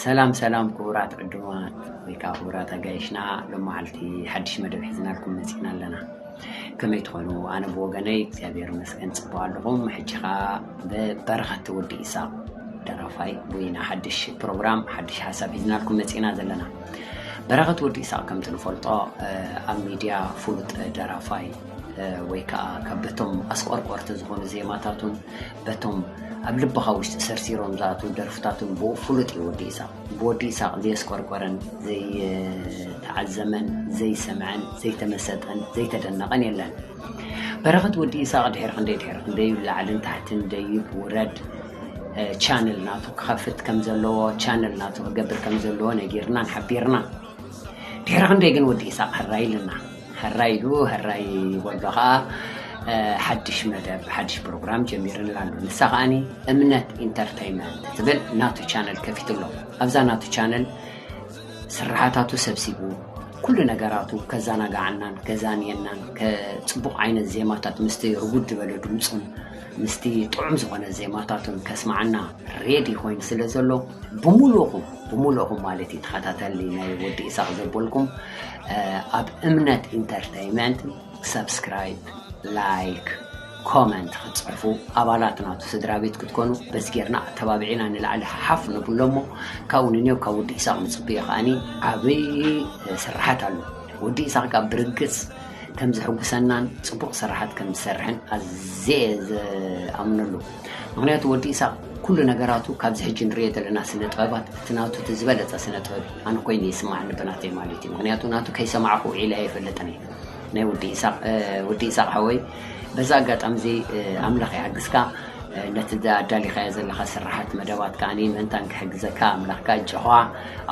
ሰላም ሰላም ክቡራት ዕዱማት ወይ ከዓ ክቡራት ኣጋይሽና፣ ሎማዓልቲ ሓድሽ መደብ ሒዝናልኩም መፂና ኣለና። ከመይ ትኾኑ? ኣነ ብወገነይ እግዚኣብሔር ይመስገን ፅቡቅ ኣለኹም። ሕጂ ከዓ ብበረኸት ወዲ ኢሳቅ ደራፋይ ቡይና ሓድሽ ፕሮግራም ሓድሽ ሓሳብ ሒዝናልኩም መፂና ዘለና። በረኸት ወዲ ኢሳቅ ከምቲ ንፈልጦ ኣብ ሚድያ ፍሉጥ ደራፋይ ወይ ከዓ ካብ በቶም ኣስቆርቆርቲ ዝኾኑ ዜማታቱን በቶም ኣብ ልብኻ ውሽጢ ሰርሲሮም ዝኣትዉ ደርፍታቱን ብኡ ፍሉጥ እዩ ወዲ ኢሳቕ። ብወዲ ኢሳቕ ዘየስቆርቆረን ዘይተዓዘመን ዘይሰምዐን ዘይተመሰጠን ዘይተደነቐን የለን። በረኸት ወዲ ኢሳቕ ድሕሪ ክንደይ ድሕሪ ክንደይ ላዕልን ታሕትን ደይብ ውረድ ቻነል ናቱ ክኸፍት ከም ዘለዎ ቻነል ናቱ ክገብር ከም ዘለዎ ነጊርናን ሓቢርና። ድሕሪ ክንደይ ግን ወዲ ኢሳቕ ሕራይ ኢልና። ሕራይ ኢሉ ሕራይ ይበሎ ከዓ ሓድሽ መደብ ሓድሽ ፕሮግራም ጀሚርና ኣሎ። ንሳ ከዓኒ እምነት ኢንተርተይመንት ትብል ናቱ ቻነል ከፊትሎ። ኣብዛ ናቱ ቻነል ስራሓታቱ ሰብሲቡ ኩሉ ነገራቱ ከዘናግዓናን ከዛንየናን ከፅቡቕ ዓይነት ዜማታት ምስቲ ርጉድ ዝበለ ድምፁን ምስቲ ጥዑም ዝኾነ ዜማታቱን ከስማዓና ሬዲ ኮይኑ ስለ ዘሎ ብሙሉእኹም ብሙሉእኹም ማለት እዩ ተኸታተሊ ናይ ወዲ ኢሳቕ ዘበልኩም ኣብ እምነት ኢንተርተይመንት ሰብስክራይብ፣ ላይክ፣ ኮመንት ክትፅሕፉ ኣባላት ናቱ ስድራ ቤት ክትኮኑ በዚ ጌርና ኣተባብዒና ንላዕሊ ሓፍ ንብሎ እሞ ካብኡ ንንዮ ካብ ወዲ ኢሳቕ ንፅብዮ ከዓኒ ዓብዪ ስራሓት ኣሎ። ወዲ ኢሳቕ ካብ ብርግፅ ከም ዝሕጉሰናን ፅቡቕ ስራሓት ከም ዝሰርሕን ኣዝየ ዝኣምነሉ። ምክንያቱ ወዲ ኢሳቅ ኩሉ ነገራቱ ካብዚ ሕጂ ንሪኦ ዘለና ስነ ጥበባት እቲ ናቱ እቲ ዝበለፀ ስነ ጥበብ ኣነ ኮይኑ ይስማዓኒ ብናተይ ማለት እዩ። ምክንያቱ ናቱ ከይሰማዕኩ ውዒለ ኣይፈልጥን እየ። ናይ ወዲ ኢሳቅ ወዲ ኢሳቅ ሓወይ በዛ ኣጋጣሚ እዚ ኣምላኽ ይሓግዝካ። ነቲ ኣዳሊኻዮ ዘለኻ ስራሓት መደባት ከዓኒ ምእንታን ክሕግዘካ ኣምላኽካ እጆኻ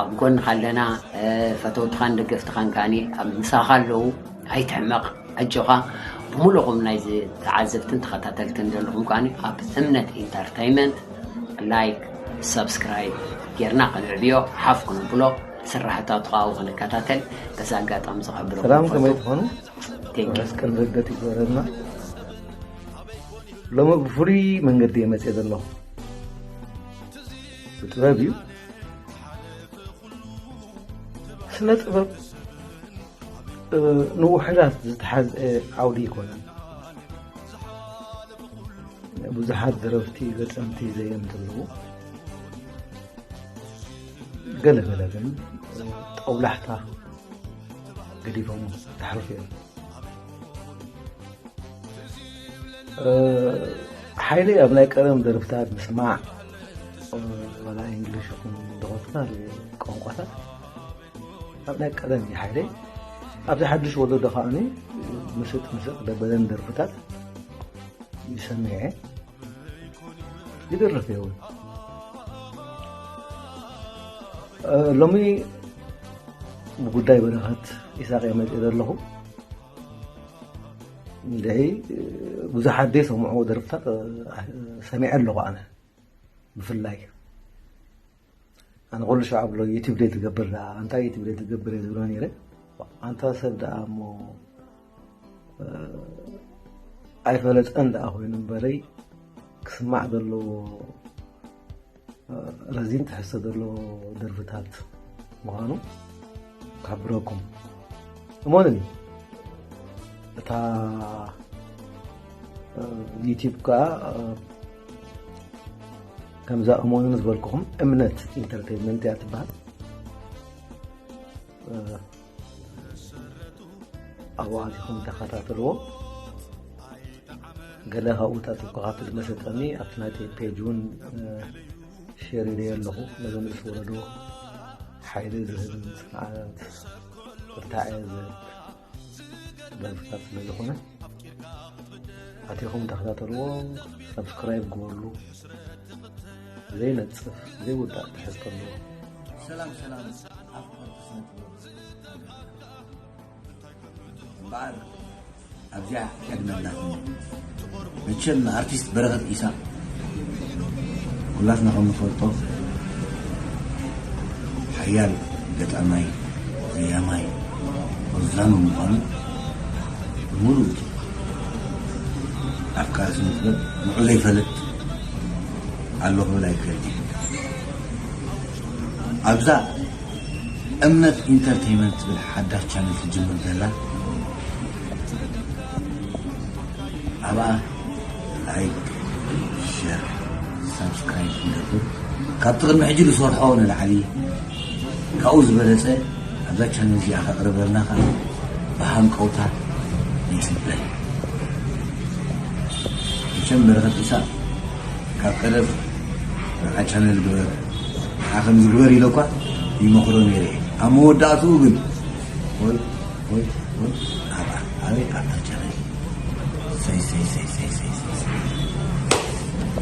ኣብ ጎንኻ ኣለና። ፈተውትኻን ደገፍትኻን ከዓኒ ኣብ ምሳኻ ኣለዉ። ኣይትሕመቕ ኣጆኻ። ብምሉኹም ናይዚ ተዓዘብትን ተኸታተልትን ዘለኹም ከዓኒ ኣብ እምነት ኢንተርተይመንት ላይክ ሰብስክራይብ ጌርና ከነዕብዮ ሓፍ ክነብሎ ስራሕታቱ ካብኡ ክንከታተል በዚ ኣጋጣሚ ዝኸብረኩም ሰላም ከመይ ትኾኑ? መስቀል ዘገት ይግበረልና። ሎሚ ብፍሉይ መንገዲ እየ መፅእ ዘለኹ። ብጥበብ እዩ። ስነ ጥበብ ንውሕዳት ዝተሓዝአ ዓውዲ ኣይኮነን። ብዙሓት ደረፍቲ ገፀምቲ ዘየምቲ ኣለዉ። ገለ ገለ ግን ጠውላሕታ ገዲፎም ዝሓልፉ እዮም። ሓይለይ ኣብ ናይ ቀደም ደርፍታት ምስማዕ ዋላ እንግሊሽ ይኹን ዝኾነ ቋንቋታት ኣብ ናይ ቀደም እዩ ሓይለይ። ኣብዚ ሓድሽ ወለዶ ከዓኒ ምስጥ ምስጥ ደበለን ደርፍታት ይሰሚዐ ይደርፍ እየ እውን። ሎሚ ብጉዳይ በረኸት ኢሳቕ እየ መፂእ ዘለኹ። እንድዒ ብዙሓት ዘይሰምዑ ደርፍታት ሰሚዐ ኣለኹ ኣነ ብፍላይ። ኣነ ኩሉ ሻዕ ብሎ ዩቲብ ደይ ትገብር ደኣ ኣንታ ዩቲብ ደይ ትገብር እየ ዝብሎ ነይረ። ኣንታ ሰብ ደኣ እሞ ኣይፈለጠን ደኣ ኮይኑ እምበረይ ክስማዕ ዘለዎ ረዚን ትሕዝቶ ዘለዎ ደርፍታት ምዃኑ ክሕብረኩም። እሞንኒ እታ ዩቲብ ከዓ ከምዛ እሞንኒ ዝበልኩኹም እምነት ኢንተርቴንመንት እያ ትበሃል። ኣብኡ ኣቲኹም ተኸታተልዎ። ገለ ካብኡ ተጥብካ ክልመሰጠኒ ኣብቲ ናተይ ፔጅ እውን ሼር ኢለዮ ኣለኹ። ነዚ ንእስ ወለዶ ሓይሊ ዝህብን ፅንዓት ብርታዐ ዝህብ ደርፍታት ስለ ዝኾነ ኣቲኹም ተኸታተልዎ፣ ሳብስክራይብ ግበርሉ። ዘይነፅፍ ዘይውዳእ ትሕዝቶ ኣለዎ። ሰላም ሰላም ኣፍቀርቲ ስነ ጥበብ እምበኣር ኣብዚኣ ዕድመ እንዳትኒ መቸም ኣርቲስት በረኸት ኢሳቅ ኩላትና ከም ንፈልጦ ሓያል ገጣማይ ዘያማይ ወዛኑ ምዃኑ ብምሉእ እቲ ኣፍቃሪ ስነ ጥበብ ንዑ ዘይፈልጥ ኣሎ ክብል ኣይክእል። ኣብዛ እምነት ኢንተርቴይመንት ትብል ሓዳሽ ቻነል ትጅምር ዘላ፣ ኣብኣ ላይክ፣ ሸር፣ ሳብስክራይብ ክንገብር፣ ካብቲ ቅድሚ ሕጂ ዝሰርሖ ንላዕሊ ካብኡ ዝበለጸ ኣብዛ ቻነል እዚኣ ከቕርበልና ከዓ ብሃንቀውታ ንጽበ። መቸም በረኸት ኢሳቕ ካብ ቀደም ንዓ ቻነል ግበር፣ ንዓ ከምዚ ግበር ኢለ እኳ ይመኽሮ ነይረ እየ። ኣብ መወዳእትኡ ግን ወይ ወይ ወይ ኣብኣ ኣበይ ኣብታ ቻነል ሰይ ሰይ ሰይ ሰይ ሰይ ሰይ ሰይ